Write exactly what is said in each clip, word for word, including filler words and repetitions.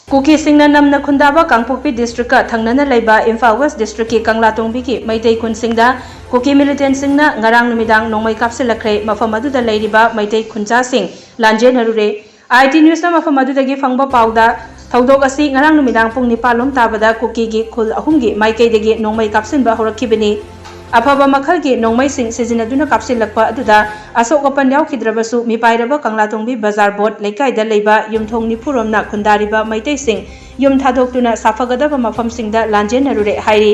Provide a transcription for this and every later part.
ꯀꯨꯀꯤꯁꯤꯡꯅ ꯅꯝꯅ ꯈꯨꯟꯗꯥꯕ ꯀꯥꯡꯄꯣꯛꯄꯤ ꯗꯤꯁꯇ꯭ꯔꯤꯛꯀ ꯊꯪꯅꯅ ꯂꯩꯕ ꯏꯝꯐꯥꯜ ꯋꯦꯁ ꯗꯤꯁꯇ꯭ꯔꯤꯛꯀꯤ ꯀꯪꯂꯥꯇꯣꯡꯕꯤꯒꯤ ꯃꯩꯇꯩ ꯈꯨꯟꯁꯤꯡꯗ ꯀꯨꯀꯤ ꯃꯤꯂꯤꯇꯦꯟꯁꯤꯡꯅ ꯉꯔꯥꯡ ꯅꯨꯃꯤꯗꯥꯡ ꯅꯣꯡꯃꯩ ꯀꯥꯞꯁꯤꯜꯂꯛꯈ꯭ꯔꯦ꯫ ꯃꯐꯝ ꯑꯗꯨꯗ ꯂꯩꯔꯤꯕ ꯃꯩꯇꯩ ꯈꯨꯟꯖꯥꯁꯤꯡ ꯂꯥꯟꯖꯦꯟꯅꯔꯨꯔꯦ꯫ ꯑꯥꯏ ꯇꯤ ꯅ꯭ꯌꯨꯁꯅ ꯃꯐꯝ ꯑꯗꯨꯗꯒꯤ ꯐꯪꯕ ꯄꯥꯎꯗ, ꯊꯧꯗꯣꯛ ꯑꯁꯤ ꯉꯔꯥꯡ ꯅꯨꯃꯤꯗꯥꯡ ꯄꯨꯡ ꯅꯤꯄꯥꯟ ꯂꯣꯝ ꯇꯥꯕꯗ ꯀꯨꯀꯤꯒꯤ ꯈꯨꯜ ꯑꯍꯨꯝꯒꯤ ꯃꯥꯏꯀꯩꯗꯒꯤ ꯅꯣꯡꯃꯩ ꯀꯥꯞꯁꯤꯟꯕ ꯍꯧꯔꯛꯈꯤꯕꯅꯤ꯫ ꯑꯐꯕ ꯃꯈꯜꯒꯤ ꯅꯣꯡꯃꯩꯁꯤꯡ ꯁꯤꯖꯤꯟꯅꯗꯨꯅ ꯀꯥꯞꯁꯤꯜꯂꯛꯄ ꯑꯗꯨꯗ ꯑꯁꯣꯛ ꯑꯄꯟ ꯌꯥꯎꯈꯤꯗ꯭ꯔꯕꯁꯨ, ꯃꯤꯄꯥꯏꯔꯕ ꯀꯪꯂꯥꯇꯣꯡꯕꯤ ꯕꯖꯥꯔ ꯕꯣꯠ ꯂꯩꯀꯥꯏꯗ ꯂꯩꯕ ꯌꯨꯝꯊꯣꯡ ꯅꯤꯐꯨꯔꯣꯝꯅ ꯈꯨꯟꯗꯥꯔꯤꯕ ꯃꯩꯇꯩꯁꯤꯡ ꯌꯨꯝ ꯊꯥꯗꯣꯛꯇꯨꯅ ꯁꯥꯐꯒꯗꯕ ꯃꯐꯝꯁꯤꯡꯗ ꯂꯥꯟꯖꯦꯟꯅꯔꯨꯔꯦ ꯍꯥꯏꯔꯤ꯫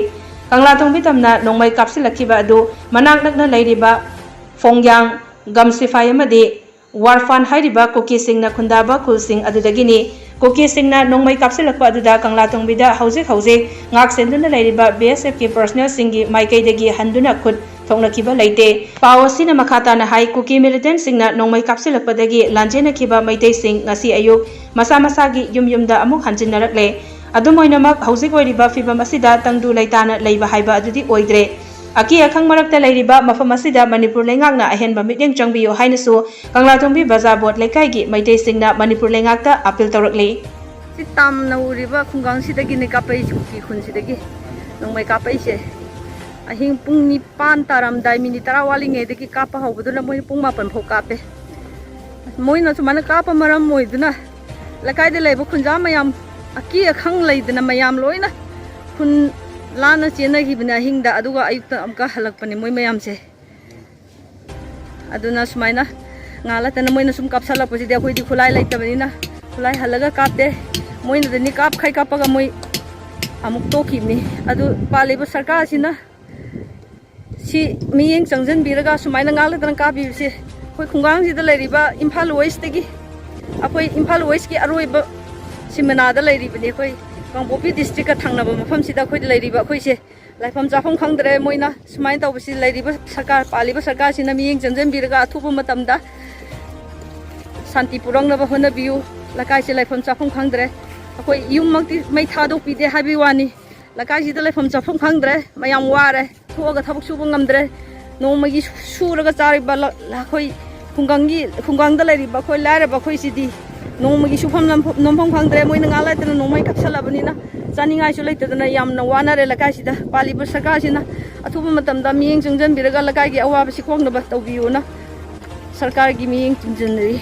ꯀꯪꯂꯥꯇꯣꯡꯕꯤ ꯇꯝꯅ ꯅꯣꯡꯃꯩ ꯀꯥꯞꯁꯤꯜꯂꯛꯈꯤꯕ ꯑꯗꯨ ꯃꯅꯥꯛ ꯅꯛꯅ ꯂꯩꯔꯤꯕ ꯐꯣꯡꯌꯥꯡ, ꯒꯝꯁꯤꯐꯥꯏ ꯑꯃꯗꯤ ꯋꯥꯔꯐꯥꯟ ꯍꯥꯏꯔꯤꯕ ꯀꯨꯀꯤꯁꯤꯡꯅ ꯈꯨꯟꯗꯥꯕ ꯈꯨꯜꯁꯤꯡ ꯑꯗꯨꯗꯒꯤꯅꯤ꯫ ꯀꯨꯀꯤꯁꯤꯡꯅ ꯅꯣꯡꯃꯩ ꯀꯥꯞꯁꯤꯜꯂꯛꯄ ꯑꯗꯨꯗ ꯀꯪꯂꯥꯇꯣꯡꯕꯤꯗ ꯍꯧꯖꯤꯛ ꯍꯧꯖꯤꯛ ꯉꯥꯛ ꯁꯦꯟꯗꯨꯅ ꯂꯩꯔꯤꯕ ꯕꯤ ꯑꯦꯁ ꯑꯦꯐꯀꯤ ꯄꯔꯁꯅꯦꯜꯁꯤꯡꯒꯤ ꯃꯥꯏꯀꯩꯗꯒꯤ ꯍꯟꯗꯨꯅ ꯈꯨꯠ ꯊꯣꯛꯅꯈꯤꯕ ꯂꯩꯇꯦ꯫ ꯄꯥꯎ ꯑꯁꯤꯅ ꯃꯈꯥ ꯇꯥꯅ ꯍꯥꯏ, ꯀꯨꯀꯤ ꯃꯤꯂꯤꯇꯦꯟꯁꯤꯡꯅ ꯅꯣꯡꯃꯩ ꯀꯥꯞꯁꯤꯜꯂꯛꯄꯗꯒꯤ ꯂꯥꯟꯖꯦꯟꯅꯈꯤꯕ ꯃꯩꯇꯩꯁꯤꯡ ꯉꯁꯤ ꯑꯌꯨꯛ ꯃꯁꯥ ꯃꯁꯥꯒꯤ ꯌꯨꯝ ꯌꯨꯝꯗ ꯑꯃꯨꯛ ꯍꯟꯖꯤꯟꯅꯔꯛꯂꯦ꯫ ꯑꯗꯨꯝ ꯑꯣꯏꯅꯃꯛ, ꯍꯧꯖꯤꯛ ꯑꯣꯏꯔꯤꯕ ꯐꯤꯕꯝ ꯑꯁꯤꯗ ꯇꯪꯗꯨ ꯂꯩꯇꯥꯅ ꯂꯩꯕ ꯍꯥꯏꯕ ꯑꯗꯨꯗꯤ ꯑꯣꯏꯗ꯭ꯔꯦ꯫ ꯑꯀꯤ ꯑꯈꯪ ꯃꯔꯛꯇ ꯂꯩꯔꯤꯕ ꯃꯐꯝ ꯑꯁꯤꯗ ꯃꯅꯤꯄꯨꯔ ꯂꯩꯉꯥꯛꯅ ꯑꯍꯦꯟꯕ ꯃꯤꯠꯌꯦꯡ ꯆꯪꯕꯤꯌꯨ ꯍꯥꯏꯅꯁꯨ ꯀꯪꯂꯥꯇꯣꯡꯕꯤ ꯕꯖꯥꯔ ꯕꯣꯠ ꯂꯩꯀꯥꯏꯒꯤ ꯃꯩꯇꯩꯁꯤꯡꯅ ꯃꯅꯤꯄꯨꯔ ꯂꯩꯉꯥꯛꯇ ꯑꯥꯄꯤꯜ ꯇꯧꯔꯛꯂꯤ꯫ ꯁꯤ ꯇꯥꯝꯅ ꯎꯔꯤꯕ ꯈꯨꯡꯒꯪꯁꯤꯗꯒꯤꯅꯦ ꯀꯥꯞꯄꯛꯏꯁꯦ, ꯀꯨꯀꯤ ꯈꯨꯟꯁꯤꯗꯒꯤ ꯅꯣꯡꯃꯩ ꯀꯥꯞꯄꯛꯏꯁꯦ꯫ ꯑꯍꯤꯡ ꯄꯨꯡ ꯅꯤꯄꯥꯟ ꯇꯥꯔꯝꯗꯥꯏ ꯃꯤꯅꯤꯠ ꯇꯔꯥ ꯋꯥꯠꯂꯤꯉꯩꯗꯒꯤ ꯀꯥꯞꯄ ꯍꯧꯕꯗꯨꯅ ꯃꯣꯏꯅ ꯄꯨꯡ ꯃꯥꯄꯟ ꯐꯥꯎ ꯀꯥꯞꯄꯦ꯫ ꯃꯣꯏꯅ ꯁꯨꯃꯥꯏꯅ ꯀꯥꯞꯄ ꯃꯔꯝ ꯑꯣꯏꯗꯨꯅ ꯂꯩꯀꯥꯏꯗ ꯂꯩꯕ ꯈꯨꯟꯖꯥ ꯃꯌꯥꯝ ꯑꯀꯤ ꯑꯈꯪ ꯂꯩꯗꯅ ꯃꯌꯥꯝ ꯂꯣꯏꯅ ꯈꯨꯟ ꯂꯥꯟꯅ ꯆꯦꯟꯅꯈꯤꯕꯅꯦ ꯑꯍꯤꯡꯗ, ꯑꯗꯨꯒ ꯑꯌꯨꯛꯇ ꯑꯃꯨꯛꯀ ꯍꯜꯂꯛꯄꯅꯦ ꯃꯣꯏ ꯃꯌꯥꯝꯁꯦ꯫ ꯑꯗꯨꯅ ꯁꯨꯃꯥꯏꯅ ꯉꯥꯜꯂꯛꯇꯅ ꯃꯣꯏꯅ ꯁꯨꯝ ꯀꯥꯞꯁꯜꯂꯛꯄꯁꯤꯗꯤ ꯑꯩꯈꯣꯏꯗꯤ ꯈꯨꯠꯂꯥꯏ ꯂꯩꯇꯕꯅꯤꯅ ꯈꯨꯠꯂꯥꯏ ꯍꯜꯂꯒ ꯀꯥꯞꯇꯦ꯫ ꯃꯣꯏꯅꯗꯤ ꯀꯥꯞꯈꯩ ꯀꯥꯞꯄꯒ ꯃꯣꯏ ꯑꯃꯨꯛ ꯇꯣꯛꯈꯤꯕꯅꯤ꯫ ꯑꯗꯨ ꯄꯥꯜꯂꯤꯕ ꯁꯔꯀꯥꯔꯁꯤꯅ ꯁꯤ ꯃꯤꯠꯌꯦꯡ ꯆꯪꯁꯤꯟꯕꯤꯔꯒ ꯁꯨꯃꯥꯏꯅ ꯉꯥꯛꯂꯛꯇꯅ ꯀꯥꯞꯄꯤꯕꯁꯦ, ꯑꯩꯈꯣꯏ ꯈꯨꯡꯒꯪꯁꯤꯗ ꯂꯩꯔꯤꯕ ꯏꯝꯐꯥꯜ ꯋꯦꯁꯇꯒꯤ, ꯑꯩꯈꯣꯏ ꯏꯝꯐꯥꯜ ꯋꯦꯁꯀꯤ ꯑꯔꯣꯏꯕ ꯁꯤꯃꯅꯥꯗ ꯂꯩꯔꯤꯕꯅꯤ꯫ ꯑꯩꯈꯣꯏ ꯀꯥꯡꯄꯣꯛꯄꯤ ꯗꯤꯁꯇ꯭ꯔꯤꯛꯀ ꯊꯪꯅꯕ ꯃꯐꯝꯁꯤꯗ ꯑꯩꯈꯣꯏꯗ ꯂꯩꯔꯤꯕ ꯑꯩꯈꯣꯏꯁꯦ ꯂꯩꯐꯝ ꯆꯥꯐꯝ ꯈꯪꯗ꯭ꯔꯦ꯫ ꯃꯣꯏꯅ ꯁꯨꯃꯥꯏꯅ ꯇꯧꯕꯁꯤ ꯂꯩꯔꯤꯕ ꯁꯔꯀꯥꯔ, ꯄꯥꯜꯂꯤꯕ ꯁꯔꯀꯥꯔꯁꯤꯅ ꯃꯤꯠꯌꯦꯡ ꯆꯪꯁꯤꯟꯕꯤꯔꯒ ꯑꯊꯨꯕ ꯃꯇꯝꯗ ꯁꯥꯟꯇꯤ ꯄꯨꯔꯛꯅꯕ ꯍꯣꯠꯅꯕꯤꯌꯨ꯫ ꯂꯩꯀꯥꯏꯁꯦ ꯂꯩꯐꯝ ꯆꯥꯐꯝ ꯈꯪꯗ꯭ꯔꯦ꯫ ꯑꯩꯈꯣꯏ ꯌꯨꯝꯃꯛꯇꯤ ꯃꯩ ꯊꯥꯗꯣꯛꯄꯤꯗꯦ ꯍꯥꯏꯕꯒꯤ ꯋꯥꯅꯤ, ꯂꯩꯀꯥꯏꯁꯤꯗ ꯂꯩꯐꯝ ꯆꯥꯐꯝ ꯈꯪꯗ꯭ꯔꯦ, ꯃꯌꯥꯝ ꯋꯥꯔꯦ, ꯊꯣꯛꯑꯒ ꯊꯕꯛ ꯁꯨꯕ ꯉꯝꯗ꯭ꯔꯦ꯫ ꯅꯣꯡꯃꯒꯤ ꯁꯨꯔꯒ ꯆꯥꯔꯤꯕ ꯑꯩꯈꯣꯏ ꯈꯨꯡꯒꯪꯒꯤ, ꯈꯨꯡꯒꯪꯗ ꯂꯩꯔꯤꯕ ꯑꯩꯈꯣꯏ ꯂꯥꯏꯔꯕ ꯑꯩꯈꯣꯏꯁꯤꯗꯤ ꯅꯣꯡꯃꯒꯤ ꯁꯨꯐꯝ ꯅꯣꯝꯐꯝ ꯈꯪꯗ꯭ꯔꯦ꯫ ꯃꯣꯏꯅ ꯉꯥꯏꯍꯥꯛ ꯂꯩꯇꯅ ꯅꯣꯡꯃꯩ ꯀꯥꯞꯁꯜꯂꯕꯅꯤꯅ ꯆꯥꯅꯤꯡꯉꯥꯏꯁꯨ ꯂꯩꯇꯗꯅ ꯌꯥꯝꯅ ꯋꯥꯅꯔꯦ꯫ ꯂꯩꯀꯥꯏꯁꯤꯗ ꯄꯥꯜꯂꯤꯕ ꯁꯔꯀꯥꯔꯁꯤꯅ ꯑꯊꯨꯕ ꯃꯇꯝꯗ ꯃꯤꯠꯌꯦꯡ ꯆꯪꯁꯤꯟꯕꯤꯔꯒ ꯂꯩꯀꯥꯏꯒꯤ ꯑꯋꯥꯕꯁꯤ ꯀꯣꯛꯅꯕ ꯇꯧꯕꯤꯌꯨꯅ ꯁꯔꯀꯥꯔꯒꯤ ꯃꯤꯠꯌꯦꯡ ꯆꯤꯡꯁꯤꯟꯅꯔꯤ꯫